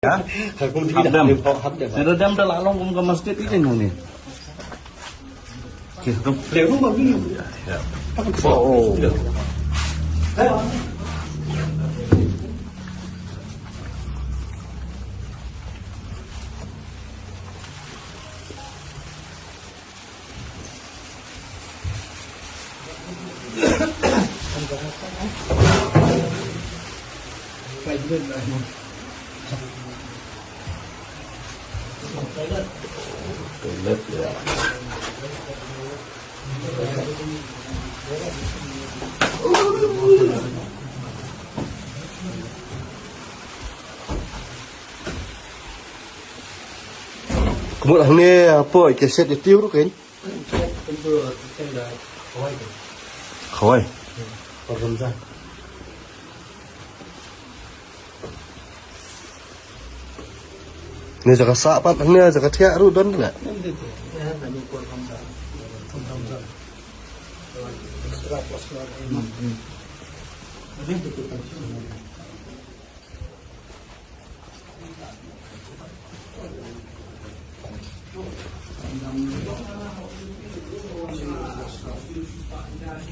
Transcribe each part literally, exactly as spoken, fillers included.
Ya? Hap dem. Hap dem. Nda dem da la long kum ka masjid ïa ngi. Okey, hap dem. Le ru ma ngi. Ya, ya. Oh, oh. Ya. Kumut hangne, hapoh ka shed ïa tiew ruh kein. Khawai. Ni jaka sah pat, ni jaka thiah ruh don ne.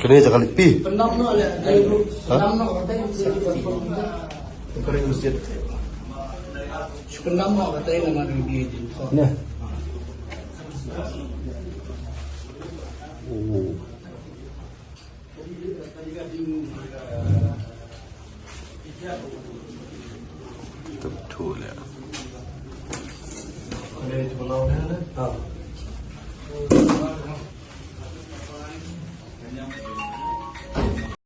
Kane jaka lippi. Ha? Nah. Oh. Betul ya.